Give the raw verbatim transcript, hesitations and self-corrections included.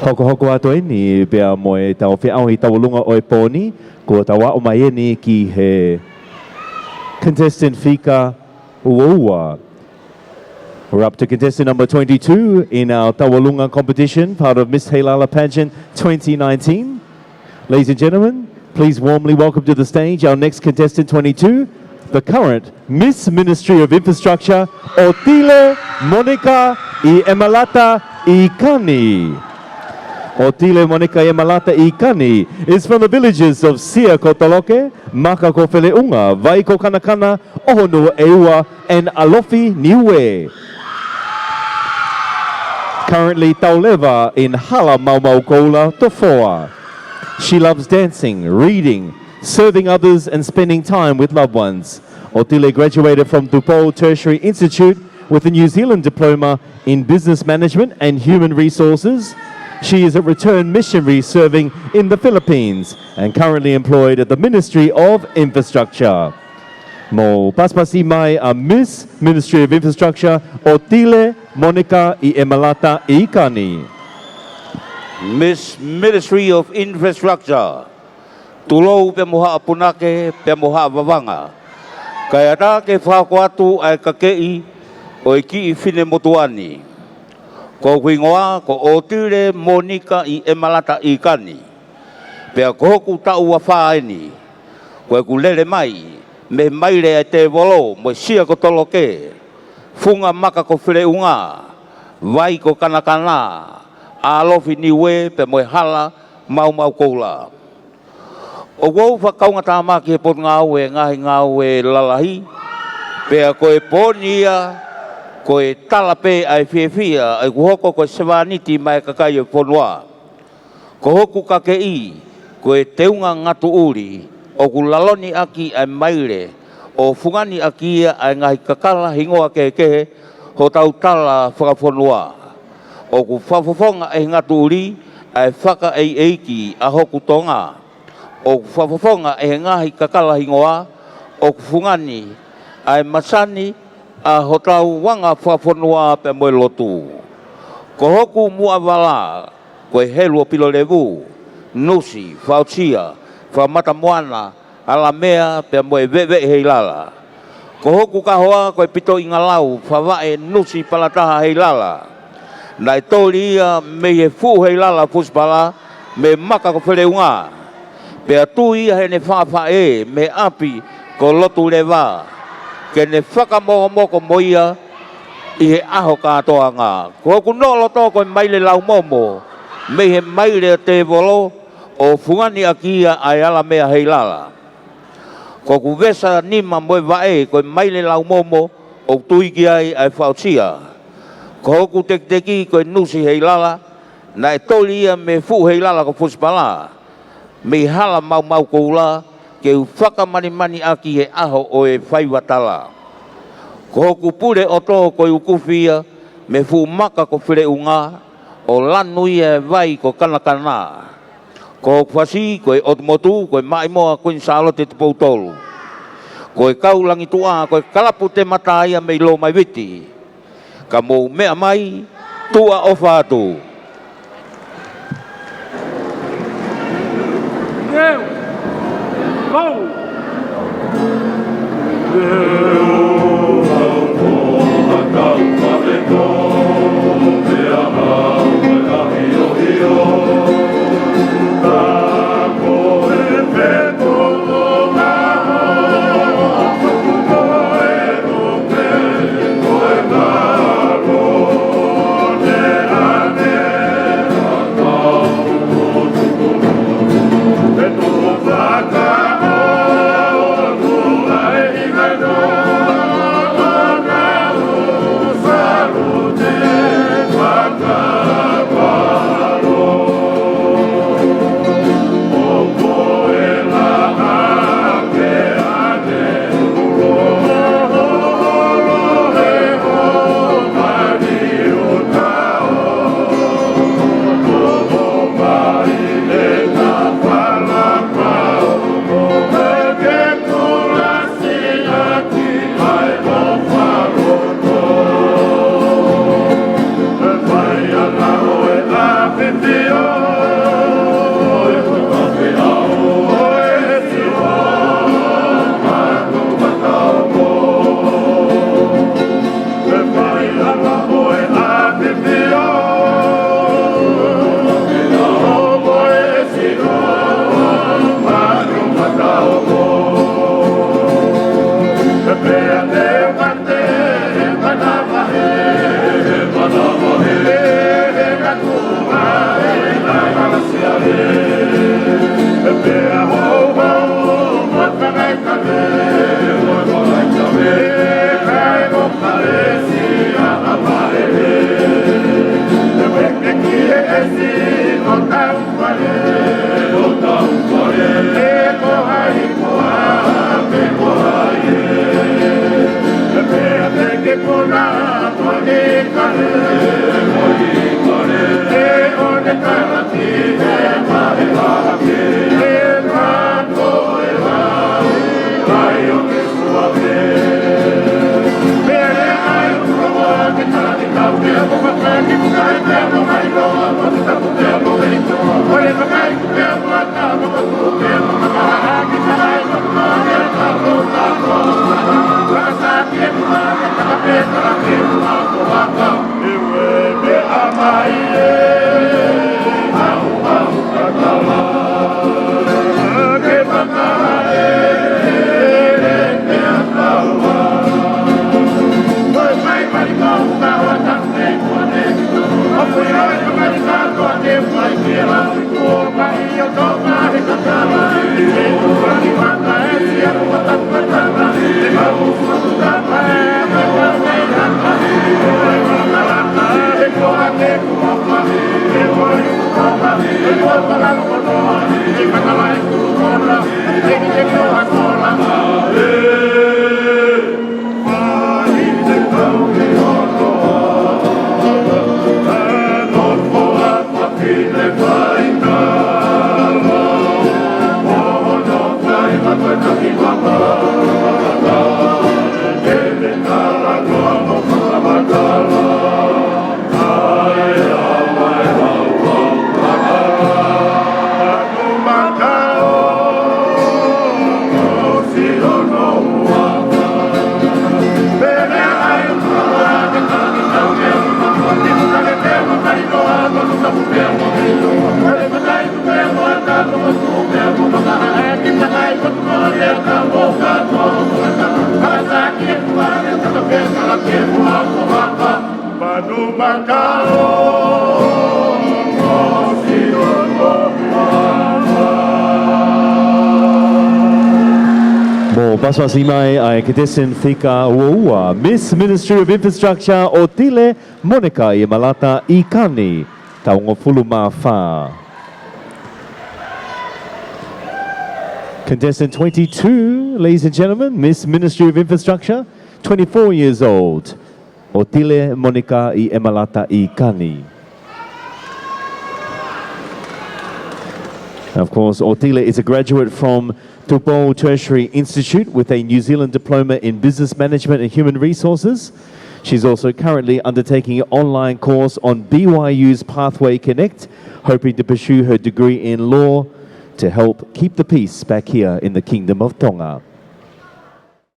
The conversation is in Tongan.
Hokohoko atu eni pea mo e tau feʻauhi tauʻolunga ʻo e pō ni, kuo tau aʻu mai eni ki he contestant fika ua ua. We're up to contestant number twenty-two in our tauʻolunga competition, part of Miss Heilala Pageant twenty nineteen. Ladies and gentlemen, please warmly welcome to the stage our next contestant, twenty-two, the current Miss Ministry of Infrastructure, ʻOtile Monica ʻIemalata ʻIkani. ʻOtile Monica ʻIemalata ʻIkani is from the villages of Sia ko Toloke, Maka ko Feleʻunga, Vai ko Kanakana, ʻOhonuʻu ʻEua, and Alofi Niue. Currently tauleva in Hala Maumaukoula, Tofoa. She loves dancing, reading, serving others, and spending time with loved ones. ʻOtile graduated from Tupou Tertiary Institute with a New Zealand Diploma in Business Management and Human Resources. She is a returned missionary serving in the Philippines and currently employed at the Ministry of Infrastructure. Mou pasipasi mai ʻa Miss Ministry of Infrastructure, ʻOtile Monica ʻIemalata ʻIkani. Miss Ministry of Infrastructure, tulou pea mo haʻa punake pea mo haʻa vavanga. Kae ʻatā ke fakahoko atu ʻa e kakeʻi ʻo e kiʻi finemotuʻa ni. Ko hoku hingoa ko ʻOtile Monica ʻIemalata ʻIkani. Pea ko hoku taʻu ua fā eni, ko ʻeku lele mai mei he maile ʻa e tēvolo mo e Sia ko Toloke, Funga Maka ko Feleʻunga, Vai ko Kanakana, Alofi Niue pea mo e Hala Maumaukoula. ʻOku ou fakakaungātāmaki he potungāue ngaahi ngāue lalahi, pea ko e pō ni ia, ko e tala pē ʻa e fiefia ʻa ʻeku hoko ko e sevāniti maʻa e kakai ʻo e fonua. Ko hoku kakeʻi, ko e teunga ngatuʻuli, ʻoku laloni ʻaki ʻa e maile, ʻo fungani ʻaki ia ʻa e ngaahi kakala hingoa kehekehe hotau tala fakafonua. ʻOku fakafofonga ʻe he ngatuʻuli ʻa e fakaʻeiʻeiki ʻa hoku Tonga. ʻOku fakafofonga ʻe he ngaahi kakala hingoa ʻoku fungani ʻa e masani ʻa hotau anga fakafonua pea mo e lotu. Ko hoku muʻa vala, ko e helu ʻo Pilolevu, Nusi, Faosia, Fakamatamoana, ʻAlamea pea mo e Veʻeveʻe Heilala. Ko hoku kahoa ko e pito ʻingalau, Favaʻe Nusi Palataha Heilala. Naʻe toli ia mei he fuʻu Heilala Fusipala, mei Maka ko Feleʻunga. Pea tui ia heʻene faʻafaʻē mei he ʻapi ko Lotuleva, ke ne fakamokomoko mo ia ʻi he ʻaho kātoanga. Ko hoku noʻo loto ko e maile laumomo mei he maile ʻa e tēvolo, ʻo fungani ʻaki ia ʻa e ʻAlamea Heilala. Ko hoku vesa nima mo e vaʻe ko e maile laumomo, ʻoku tui ki ai ʻa e Faosia. Ko hoku tekiteki ko e Nusi Heilala, naʻe toli ia mei he fuʻu Heilala ko Fusipala, mei Hala Maumaukoula, ke u fakamanimani ʻaki he ʻaho ʻo e faiva tala. Ko hoku pule ʻoto ko e ukufi ia mei he fuʻu Maka ko Feleʻunga, ʻo lanu ia ʻe Vai ko Kanakana. Ko hoku fasi ko e ʻOtu Motu, ko e Maʻimoa Kuini Sālote Tupou Tolu. Ko e kau langi tuʻa, ko e kalapu temata ia mei Lomaiviti. Ka mou meʻa mai, tuʻa ʻofa atu. Mou pasipasi mai ʻa e contestant fika ua ua, Miss Ministry of Infrastructure, ʻOtile Monica ʻi ʻEmalata ʻi Kani, taʻu hongofulu mā fā. Contestant twenty-two, ladies and gentlemen, Miss Ministry of Infrastructure, twenty-four years old, ʻOtile Monica ʻi ʻEmalata ʻi Kani. Of course, ʻOtile is a graduate from Tupou Tertiary Institute with a New Zealand Diploma in Business Management and Human Resources. She's also currently undertaking an online course on B Y U's Pathway Connect, hoping to pursue her degree in law to help keep the peace back here in the Kingdom of Tonga.